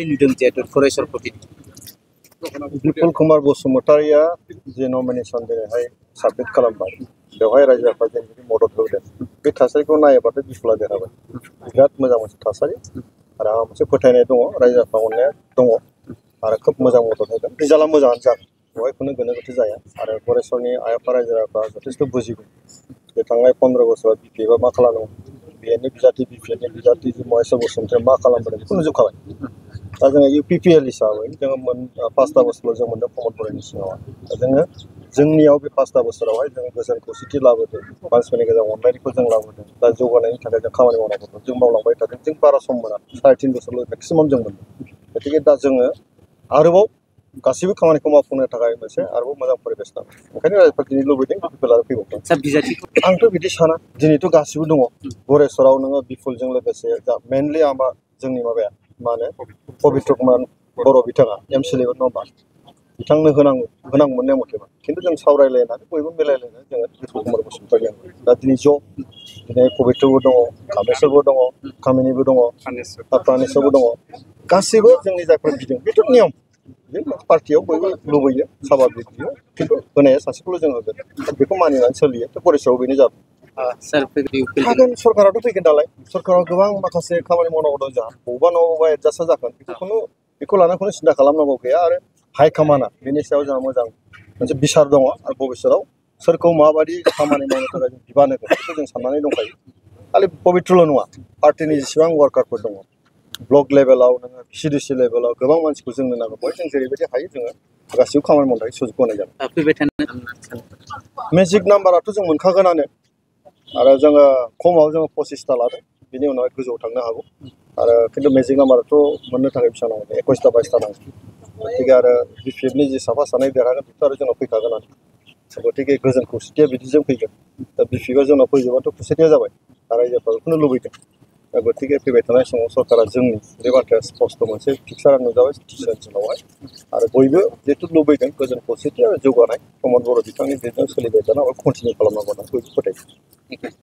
नुदों जिहेतु फरायसाफोरनि बिपुल कुमार बसुमतारिया जे नमिनेशन दिनैहाय साबमिट खालामबाय बेवहाय रायजो राजाफोरा जेरैबायदि मदद होदों बे थासारिखौ नायोबाथाय बिपुला देरहाबाय बिराद मोजां मोनसे थासारि आरो आंहा मोनसे फोथायनाय दङ रायजो राजाफ्रा अननाया दङ आरो खोब मोजां मदद होगोन रिजाल्टआ मोजाङानो जागोन बेवहाय खुनु गोनो गोथो जाया आरो गरेस्वरनि आइ आफा रायजो राजाफ्रा जथेस्थ' बुजिगौ जे थांनाय 15 बोसोराव बिपिएफआ मा खालामदों बिएनि बिजाथि बिपिएफनि बिजाथि महेश्वर बसुमतारिया मा खालामबोदों बेखौ नुजोबखाबाय दा जोङो इउपिपिएल हिसाबै जोङो 5 बोसोराव जों मोनदों प्रमद बर'नि सिङाव दा जोङो जोंनियाव बे 5 बोसोरावहाय जोङो गोजोन खौसेथि लाबोदों मानसिफोरनि गेजेराव अनलायनायखौ जों लाबोदों दा जौगानायनि थाखाय जों खामानि मावनांगौ जों मावलांबाय थादों जों बारा सम मोना 3.5 बोसोरल' मेक्सिमाम जों मोनदों गतिके दा जोङो आरोबाव गासैबो खामानिखौ मावफुंनो थाखाय मोनसे आरोबाव मोजां परिबेस नांगौ ओंखायनो रायजोफोरा दिनै लुबैदों बिपुल आरो फैबावदों आंथ' बिदि साना दिनैथ' गासिबो दङ गरेस्वराव नोङो बिपुलजों लोगोसे दा मेनलि आंबा जोंनि माबाया मा होनो पबित्र कुमार बर' बिथाङा एमसिएलए नङा होमबा बिथांनो होनां मोननाय मथेबा खिन्थु जों सावरायलायनानै बयबो मिलायलायनानै जोङो बिपुल कुमार बसुमतारिया दा दिनै दिनै पबित्रबो दङ कामेस्वरबो दङ कामिनिबो दङ प्रानेस्वरबो दङ गासैबो जोंनि जायफोर बिदों बेथ' नियम बे पार्टियाव बयबो लुबैयो साभाबिक बियो खिन्थु होनाया सासेखौल' जों होगोन बेखौ मानिनानै सोलियो थ' गरेस्वराव बेनो जाबाय हागोन सरकाराथ' फैगोन नालाय सरकाराव गोबां माखासे खामानि मावनांगौ दं जोंहा बबेबा न'बा एडजास्टआ जागोन बेखौ लानानै खुनु सिन्था खालामनांगौ गैया आरो हाइकमान्डआ बेनि सायाव जोंहा मोजां मोनसे बिसार दङ आरो भबिष्यतआव सोरखौ माबायदि खामानि मावनो थाखाय जों बिबान होगोन बेखौ जों साननानै दंखायो खालि पबित्रल' नङा पार्टिनि जेसेबां वार्कारफोर दङ ब्लक लेभेलाव नोङो सिडिसि लेभेलाव गोबां मानसिखौ जोंनो नांगौ बय जों जेरैबायदि हायो जोङो गासिबो खामानि मावनो थाखाय सुजुग होनाय जागोन मेजिक नाम्बाराथ' जों मोनखागोनानो आरो जोङो खमाव जोङो 25टा लादों बिनि उनावहाय गोजौआव थांनो हागौ आरो खिन्थु मेजिक नाम्बाराथ' मोननो थाखाय बेसेबां नांगौ 21टा 22टा नांगौ गतिके आरो बिपिएफनि जि साफा सानै देरहागोन बेथ' आरो जोंनाव फैखागोनानो गतिके गोजोन खौसेथिया बिदिजों फैगोन दा बिपिएफआ जोंनाव फैजोबाथ' खौसेथिया जाबाय आरो रायजोफ्रा बेखौनो लुबैदों दा गतिके फैबाय थानाय समाव सरकारा जोंनि बे बाथ्राया स्पस्ट मोनसे फिक्सार नुजाबाय सिटिजन ओनसोलावहाय आरो बयबो जिहेतु लुबैदों गोजोन खौसेथि आरो जौगानाय प्रमद बर' बिथांनि गेजेरजों सोलिबाय थानाय कन्टिनिउ खालामनांगौ होनना बयबो फोथायो